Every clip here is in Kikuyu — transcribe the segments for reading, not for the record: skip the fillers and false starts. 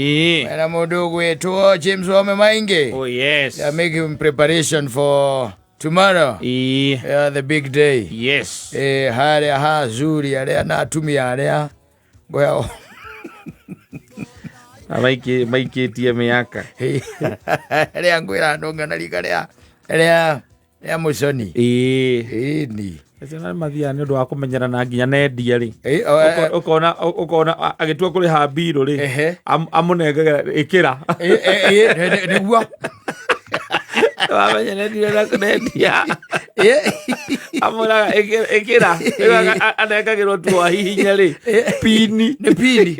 Mena mũndũ ũgwĩtwo James Wame Maingi. Oh yes. They are making preparation for tomorrow. Yeah, the big day. Harĩa hazuri arĩa na atumia arĩa ngoya. Maikĩtie mĩaka. Rĩa ngwĩra andũ ng'ana rika rĩa mũconi. Ĩni. Acio nĩ mathiaga nĩ ũndũ wa kũmenyerana nginya nendia rĩ. O, Ũkona agĩtua kũrĩha mbirũ rĩ, amũnengagĩra ĩkĩra. Nĩguo. Wamenya nendia na kũnendia. Amwĩraga ĩkĩra. Rĩu anengagĩrwo tu ahihinya rĩ pini. Nĩ pini.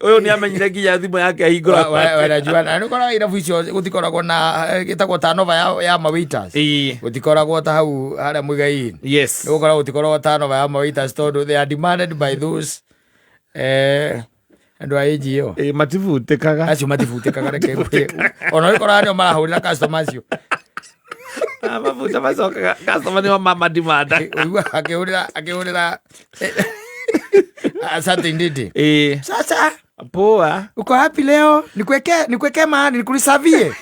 Ũyũ nĩ amenyire nginya thimũ yake ahingũra. Wanajua na nĩũkoraga irabu icio gũtikoragwo na gĩtagwo turnover ya ma waiters. Gũtikoragwo ta hau harĩa Muigai-inĩ. Nĩgũkorwo gũtikoragwo turnover ya ma waiters tondũ they are demanded by those andũ a age ĩyo. Matibutĩkaga. Acio matibutĩkaga, reke ngwĩre. Ona ũgĩkoraga nĩo marahũrĩra customer acio. Mabuta macokaga customer nĩo mamadimanda. Ũigua akĩhũrĩra asante ndidi. Sasa Poa. Uko wapi leo? Nikuweke mahali nikulisavie.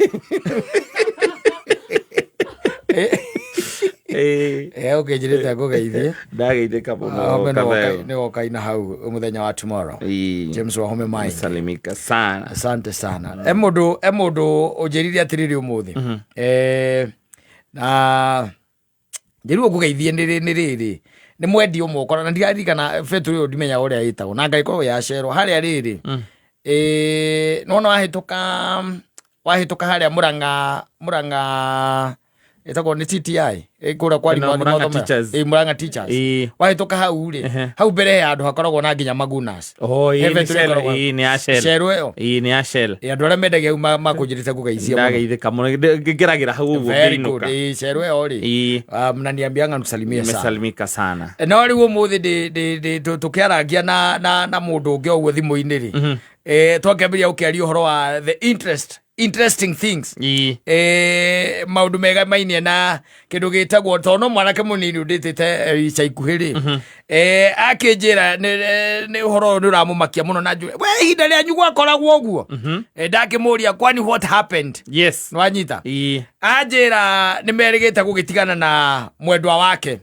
Ũkĩnjĩrĩte ngũgeithie. Ndageithĩka mũno. Wahome. Kabeo. Nĩ wokaina hau mũthenya wa tomorrow. James Wahome Maingi. Salimika sana. Asante sana. E mũndũ ũnjĩrire atĩrĩrĩ ũmũthĩ. Na njĩrwo ngũgeithie nĩ rĩrĩ nĩ mwendi ũmwe ũkora na ndiririkana betũrĩ ũyũ, ndimenya ũrĩa ĩtagwo na ngai korwo yacerwo harĩa rĩrĩ. Nĩwona wahĩtũka harĩa Mũrang'a ĩtagwo nĩ TTI kũrĩa kwa Ĩno Murang'a Teachers. Murang'a Teachers. Wahĩtũka hau rĩ, hau mbere he handũ hakoragwo na nginya magunas. Oh, He nĩ betũrĩ Shell, ĩkoragwo- nĩ ya Shell. Shell ĩyo. Nĩ ya Shell. Andũ arĩa mendagia hau makũnjĩrĩte ngũgeithie mũno. Ndageithĩka mũno. Ngeragĩra hau ũguo Very good. ngĩinũka. Shell ĩyo rĩ. Mnaniambianga nikusalimie sana. Nimesalimika sana. No rĩu ũmũthĩ tũkĩarangia na mũndũ ũngĩ o ũguo thimũ-inĩ rĩ, twakĩambĩrĩria gũkĩaria ũhoro wa the interesting things, maũndũ mega mainie na kĩndũ gĩtagwo, tondũ no mwanake mũnini ũndĩtĩte ica ikuhĩ rĩ, akĩnjĩra nĩ ũhoro ũyũ nĩ ũramũmakia mũno na njũĩ we ihinda rĩanyu gwakoragwo ũguo. Ndakĩmũria, kwani what happened? Nĩwanyita? Anjĩra nĩ merĩgĩte gũgĩtigana na mwendwa wake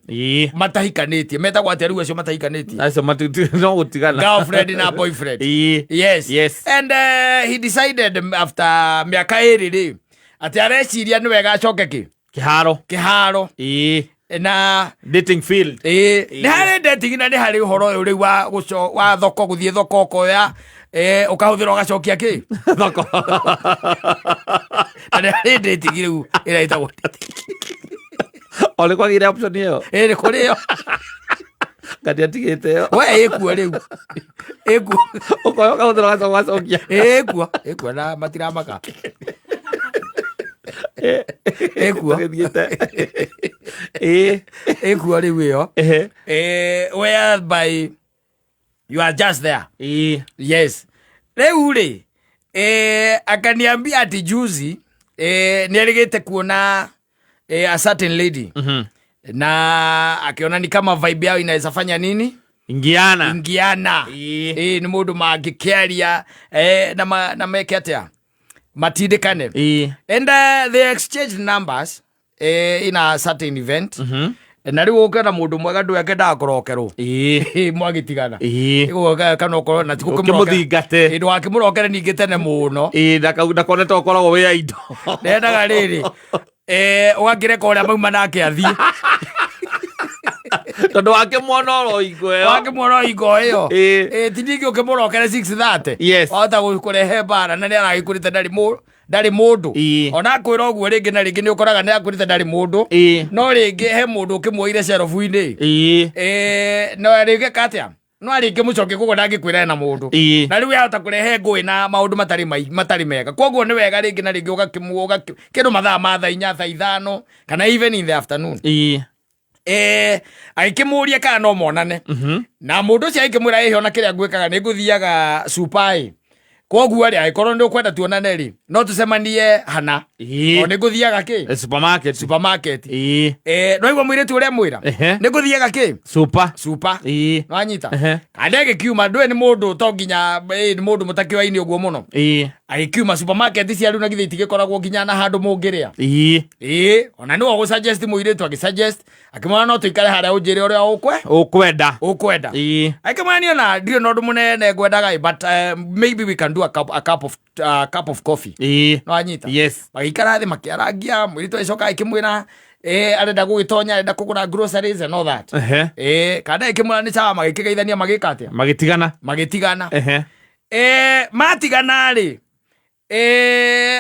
matahikanĩtie. Metagwo atĩa rĩu acio matahikanĩtie? Acio no gũtigana. Girlfriend na boyfriend. Yes. And he decided after mĩaka 2 rĩ, atĩ areciria nĩ wega acoke kĩ Kĩharo. Kĩharo. Na Dating field. Nĩ harĩ dating na nĩ harĩ ũhoro ũyũ rĩu wa wa thoko, gũthiĩ thoko ũkoya ũkahũthĩra ũgacokia kĩ Thoko. Na nĩ harĩ dating rĩu ĩrĩa ĩtagwo dating. O nĩ kwagĩire option ĩyo? Nĩ kũrĩ yo. Ngati atigĩte ĩyo. We, ĩkuo rĩu, ĩkuo. Ũkoya ũkahũthĩra ũgacoka ũgacokia. Ĩkuo na matiramaka, ĩkuo. Tũgĩthiĩte. Ĩkuo rĩu ĩyo, whereby you are just there. Yes, rĩu rĩ, akaniambia ati juzi nĩ erĩgĩte kuona a certain lady na akiona ni kama vibe yao inaweza fanya nini? Ingiana. Ingiana. Nĩ mũndũ mangĩkĩaria na meke atĩa, matindĩkane. And they exchanged numbers in a certain event. Na rĩu ũkĩona mũndũ mwega ndũ akendaga kũrokerwo. Mwagĩtigana. Ĩgũka kana ũkorwo na ti Ũkĩmũthingate. Ndũgakĩmũrokere ningĩ tene mũno. Ndakone ta ũkoragwo wĩ ya indo. Nendaga rĩrĩ, ũgakĩreka ũrĩa mauma nake athiĩ. Tondũ wakĩmuona oro hingo ĩyo. Wakĩmuona hingo ĩyo. Ti ningĩ ũkĩmũrokere 6:30. Wahota kũrehe mbara na nĩ aragĩkũrĩte ndarĩ mũndũ. Ona akwĩra ũguo rĩngĩ na rĩngĩ nĩ ũkoraga nĩ akwĩrĩte ndarĩ mũndũ, no rĩngĩ he mũndũ ũkĩmuoire cerobu-inĩ. No rĩngĩ atĩa, no rĩngĩ mũcoke koguo ndangĩkwĩra ena mũndũ. Na rĩu yahota kũrehe ngũĩ na maũndũ matarĩ mega, koguo nĩ wega rĩngĩ na rĩngĩ ũgakĩmu kĩndũ mathaa ma thaa 4, thaa 5, kana even in the afternoon. Agĩkĩmũria kana no monane na mũndũ ũcio, agĩkĩmwĩra ĩhĩ ona kĩrĩa ngwĩkaga nĩ ngũthiaga supai. Koguo rĩ, angĩkorwo nĩ ũkwenda tuonane rĩ, no tũcemanie hana. Ĩĩ. O nĩ ngũthiaga kĩ? Supermarket. Supermarket. Ĩĩ. No igua mũirĩtu ũrĩa mwĩra? Ehe. Nĩ ngũthiaga kĩ? Super. Super. Ĩĩ. Nwanyita? Ehe. Kana agĩkiuma, ndũĩ nĩ mũndũ to nginya nĩ mũndũ mũtakĩoaine ũguo mũno. Ĩĩ. Agĩkiuma supermarket cia rĩu na githĩ itigĩkoragwo nginya na handũ mũngĩrĩa. Ĩĩ. Ĩĩ, ona nĩwe ũgũ-suggest mũirĩtu agĩ-suggest, akĩmwĩra no tũikare harĩa ũnjĩre ũrĩa ũkwe Ũkwenda. Ũkwenda. Ĩĩ. Akĩmwĩra niĩ ona ndirĩ na ũndũ mũnene ngwendaga ĩ, but maybe we can do a cup of coffee. Ĩĩ. No anyita? Yes. Magĩikara thĩ makĩarangia, mũirĩtu agĩcoka akĩmwĩra arenda gũgĩtonya, arenda kũgũra groceries and all that. Kana ĩkĩmwĩra nĩ sawa, magĩkĩgeithania, magĩka atĩa? Magĩtigana. Magĩtigana. Ehe. Matigana rĩ,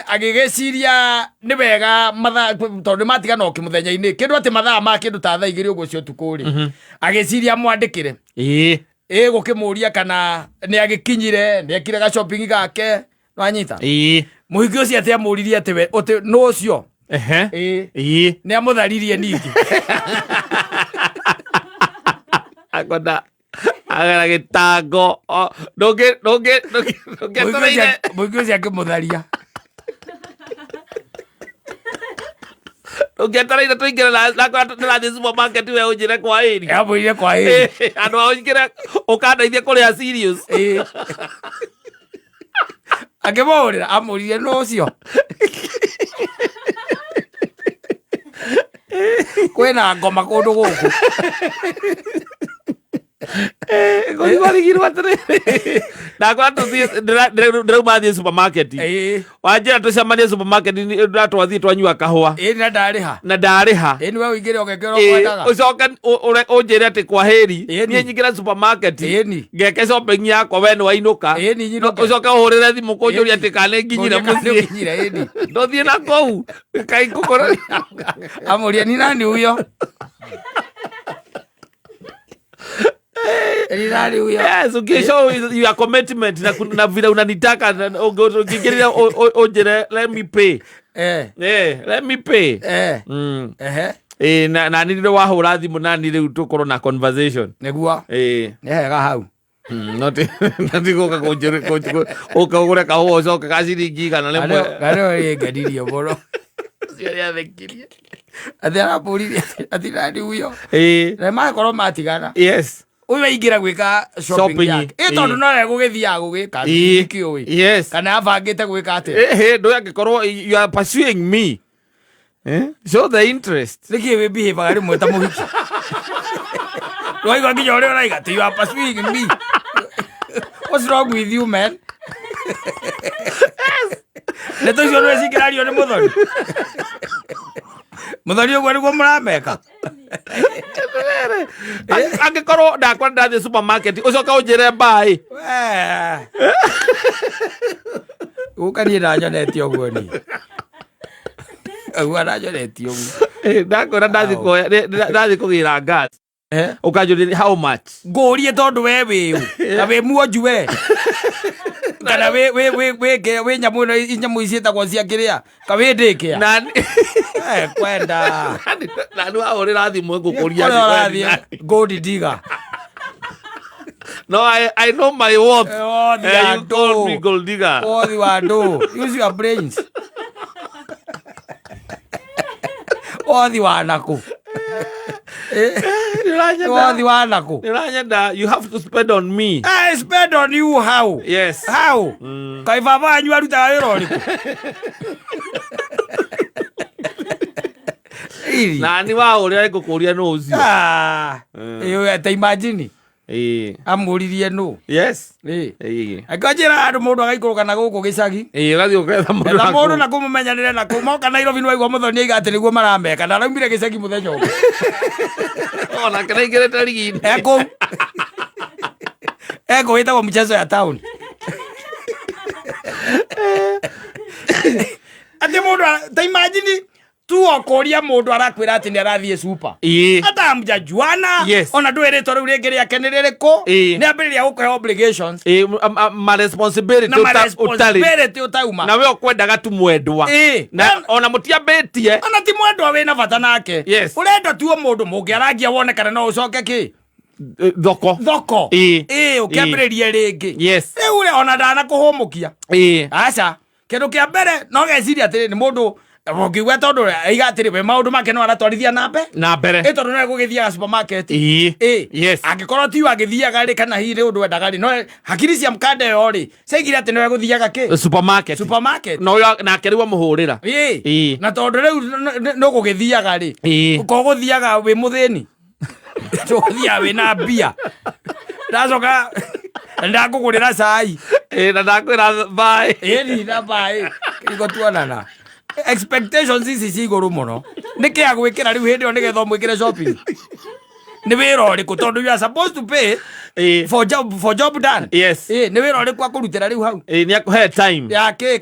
agĩgĩciria nĩ wega mathaa, tondũ nĩ matigana o kĩmũthenya-inĩ, kĩndũ atĩ mathaa ma kĩndũ ta thaa 2 ũguo cia ũtukũ rĩ, agĩciria mwandĩkĩre. Ĩĩ. Gũkĩmũria kana nĩ agĩkinyire, nĩ ekire ga shopping gake, nwanyita? Ĩĩ. Mũhiki ũcio atĩ amũririe atĩ we ũtĩ nũ ũcio. Ehe. Ĩĩ. Ĩĩ. Nĩ amũtharirie ningĩ. Akwenda agera gĩtango. Ndũngĩ ndũngĩ ndũngĩ ndũngĩetereire. Mũhiki ũcio akĩmũtharia. Ndũngĩetereire tũingĩre na nakora ndĩrathiĩ supermarket, we ũnjĩre kwa ĩri. Amũrire kwa ĩri. Andũ a ũingĩre ũkandeithie kũrĩa serious. Ĩĩ. Akĩmũhũrĩra, amũririe nũ ũcio, kwĩna ngoma kũndũ gũkũ. Ngorigirwo atĩrĩrĩ, ndakora tũthiĩ ndĩrauma thiĩ supermarket. Wanjĩra tũcemanie supermarket, na twathiĩ twanyua kahũa. Ĩĩ, na ndarĩha. Na ndarĩha. Ĩĩ, nĩwe ũingĩre ũgekĩra Ĩĩ, ũkwendaga. Ũcoke ũnjĩre atĩ kwa heri. Ĩni. Niĩ nyingĩre supermarket, Ĩni. ngeke shopping yakwa, we nĩ wainũka. Ĩni, nyinũke. Ũcoke ũhũrĩre thimũ kũnjũria Ĩni. atĩ kana nĩ nginyire Ngũria kana nĩ mũciĩ. ũkinyire, ĩni. Ndũthiĩ na kũu kaĩ ngũkora. Amũria ni nani huyo, ni nani huyo? Yes, ukishow your commitment na vile unanitaka ũngĩingĩrĩra ũnjĩre let me pay. Let me pay. Ehe. Eh, na nĩ rĩrĩa wahũra thimũ nani rĩu tũkorwo na conversation. Nĩguo. Nĩ hega hau. Noti gũka ũka ũgũre kahũa ũcoke ka ciringi 100. Karĩo rĩngenirie mũno. Ũcio nĩathekirie. Atĩ arambũririe atĩ nani huyo. Ĩĩ. Na makorwo matigana. Yes. Ũyũ aingĩra gwĩka shopping Shopping, yake. Ĩ, tondũ ĩĩ. no egũgĩthiaga gũgĩka Ĩĩ. ndikĩũĩ Yes. kana abangĩte gwĩka atĩa. Ĩhĩ, ndũĩ angĩkorwo you are pursuing me. Eh? Show the interest. Nĩkĩ wĩ behave rĩmwe ta mũhiki? Ndwaigua nginya ũrĩa ũraiga atĩ you are pursuing me. What's wrong with you, man? Ndeto icio nĩ cingĩrario nĩ mũthoni. Mũthoni ũguo nĩguo mũrameka. Angĩkorwo ndakwa ndathiĩ supermarket ũcoke ũnjĩre bye. Gũka niĩ ndanyonete ũguo niĩ. Ũguo ndanyonete ũguo. Ndakwĩra ndathiĩ Au. ndathiĩ kũgĩra gas. Eh? Ũkanjũria how much? Ngũrie tondũ we wĩũ ta wĩ muonju we, kana wĩ wĩ wĩ wĩ wĩ nyamũ ĩno, nyamũ ici ciĩtagwo cia kĩrĩa, ka wĩ ndĩkĩa. Nani Kwenda. Nani wahũrĩra thimũ ngũkũria. Kũrĩa ũrathiĩ gold digger. No, I know my worth. Worth Eh, ya you call me ndũ. gold digger. Worth wa ndũ. Use your brains. Worth wa nakũ? Nĩũranyenda. Worth wa nakũ? Nĩũranyenda. You have to spend on me. I spend on you how? Yes. How? Kaĩ baba wanyu arutaga wĩra ũrĩkũ? Iri. Nani wahũrĩra ngũkũria nũ ũcio. Ah, ĩyo ta imagine Ĩĩ. amũririe nũ. Yes. Ĩ. Ĩĩ. Angĩnjĩra handũ mũndũ agaikũrũka na gũkũ gĩcagi. Ĩĩ, ũgathiĩ ũgetha mũndũ Etha na mũndũ kũu. na kũmũmenyanĩre na kũu moka Nairobi, nĩ waigua mũthoni aiga atĩ nĩguo marameka na araumire gĩcagi mũthenya ũngĩ. Onake nĩaingĩrĩte rigi-inĩ. Ekũu ekũu ĩtagwo mchezo ya town, atĩ mũndũ ta imagine tu okũria mũndũ arakwĩra atĩ nĩ arathiĩ super. Ĩĩ. Hata hamjajuana. Yes. Ona ndũĩ rĩtwa rĩu rĩngĩ rĩake nĩ rĩrĩkũ. Ĩĩ. Nĩ ambĩrĩria gũkũhe obligations Ĩĩ, ma responsibility na ma ũtarĩ. responsibility ũtauma. Na we ũkwendaga tu mwendwa. Ĩĩ. Na ona mũtiambĩtie. Ona ti mwendwa wĩna bata nake. Yes. Ũrenda tu o mũndũ mũngĩarangia wone kana no ũcoke kĩ. Thoko. Thoko. Ĩĩ. Ĩĩ, ũkĩambĩrĩrie rĩngĩ. Yes. Rĩu rĩ, ona ndanakũhũmũkia. Ĩĩ. Aca, kĩndũ kĩa mbere no geciria atĩrĩ, nĩ mũndũ ũngiuga tondũ aiga atĩrĩ, we maũndũ make no aratwarithia na mbe Na mbere. Ĩ, tondũ no egũgĩthiaga supermarket. Ĩĩ. Ĩ. Yes. Angĩkorwo ti agĩthiaga rĩ, kana hihi nĩ ũndũ endaga rĩ, no hakiri cia mkanda ĩyo rĩ, ciaigire atĩ no egũthiaga kĩ? Supermarket. Supermarket. Na ũyũ nake rĩu amũhũrĩra. Ĩ. Ĩĩ. Na tondũ rĩu nĩ ũgũgĩthiaga rĩ, Ĩĩ. ko ũgũthiaga wĩ mũthĩni, tũgũthiaga wĩna mbia, ndacoka ndakũgũrĩra cai. Ĩĩ, na ndakwĩra bye. Ĩni na baĩ kĩriko tuonana. Expectations ici ci igũrũ mũno. Nĩ kĩ agwĩkĩra rĩu hĩndĩ ĩyo nĩgetha ũmwĩkĩre shopping? Nĩ wĩra ũrĩkũ? Tondũ you are supposed to pay Ĩĩ. for job done. Yes. Ĩ, nĩ wĩra ũrĩkũ akũrutĩra rĩu hau? Ĩĩ, nĩ akũhe time. Ya kĩ?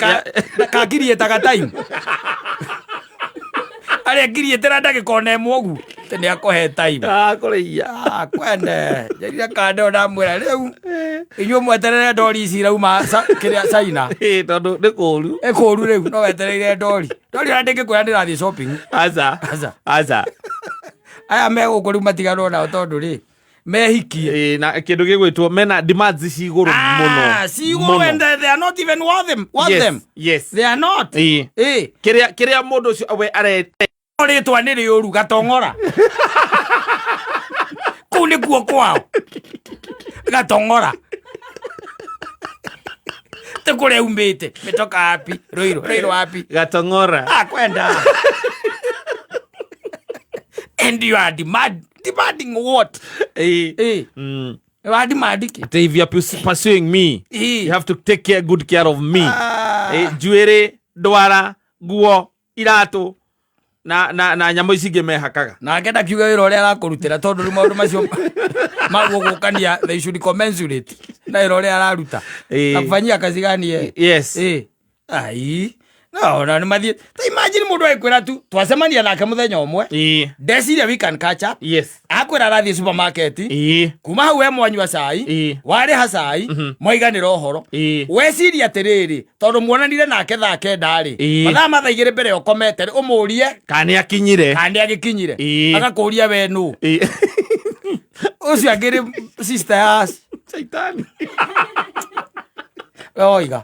Kakiriĩtaga time arĩa ngiriĩtĩra ndagĩka ona ĩmwe ũguo atĩ nĩ akũhe time. Ah, kũrĩia. Ah, kwende njarire kando ndamwĩra rĩu inyuĩ mweterere ndori ici irauma kĩrĩa China. Ĩĩ, tondũ nĩ kũru. Ĩ kũru rĩu no wetereire ndori, ndori ona ndĩngĩkwĩra ndĩrathiĩ shopping. Aca. Aca. Aca. Aya me gũkũ rĩu matiganwo nao tondũ rĩ mehikie. Ĩĩ, na kĩndũ gĩgwĩtwo mena demands ci igũrũ mũno. Ah, ci igũrũ, and they are not even worth them, worth Yes, them. Yes. They are not. Ĩĩ. Ĩ. Kĩrĩa mũndũ ũcio we are Rĩtwa nĩ rĩũru, gatong'ora kũu nĩkuo kwao, gatong'ora tĩ kũrĩa umĩte, mĩtoka api rũirũ rũirũ api. Gatong'ora. Ah, kwenda, and you are demanding what? Ĩĩ. Eh. Wa demand kĩ? Atĩ if you are pursuing me, Ĩĩ. you have to take care, good care of me. Ah. Ĩ, njuĩrĩ, ndwara, nguo, iratũ na nyamũ ici ingĩ mehakaga. Nake ndakiuga wĩra ũrĩa arakũrutĩra, tondũ rĩu maũndũ macio magũgũkania, they should commensurate na wĩra ũrĩa araruta. Ĩĩ. Akufanyia kazi gani ye? Yes. Ĩ, ai, no na nĩ mathiĩ ta imagine mũndũ agĩkwĩra tu twacemania nake mũthenya ũmwe, Ĩĩ. ndeciria we can catch up, Yes. akwĩra arathiĩ supermarket. Ĩĩ. Kuma hau we mwanyua cai, Ĩĩ. warĩha cai, mwaiganĩra ũhoro. Ĩĩ. Weciria atĩrĩrĩ, tondũ muonanire nake thaa 9 rĩ, Ĩĩ. mathaa ma thaa 2 mbere ũkomete rĩ, ũmũrie Kana nĩ akinyire. Kana nĩ agĩkinyire. Ĩĩ. Agakũria we nũ. Ĩĩ. Ũcio angĩrĩ sister ya Shaitani. We oiga.